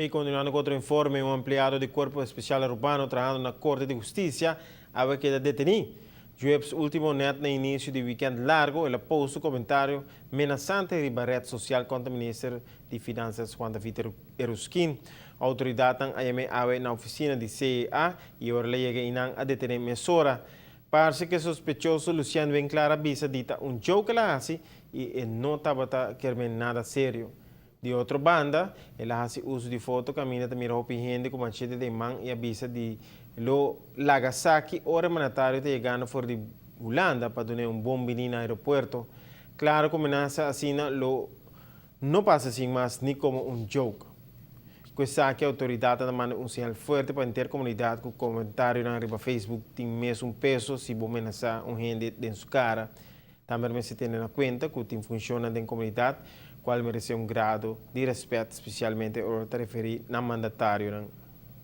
Y continuando cu otro informe, un empleado di Cuerpo Especial Arubano trahando na Corte di Husticia a keda deteni. Diahuebs ultimo, net na inicio di weekend largo, el a post un comentario menasante riba red social contra minister di Finanzas Juan David Yrausquin. Autoridad a yam'e awe na oficina di CEA y ora el a yega eynan a detene mesora. Parece cu e sospechoso Luciano Clara a bisa di ta un joke el a haci y no tabata kiermen nada serio. Di otro banda, el a haci uso di foto caminda ta mira hopi hende cu machete den man y a bisa di lo laga sa ki ora mandatario ta yegando for di Hulanda pa duna un bon bini na aeropuerto. Claro cu menasa asina lo no pasa sin mas ni como un joke. Cu esaki autoridad a manda un señal fuerte pa henter comunidad cu comentario riba Facebook tin mesun peso si bo menasa un hende den su cara. Tambe mester tene na cuenta cu tin funcion den comunidad, cual merece un grado di respet, specialmente ora ta referi na mandatario.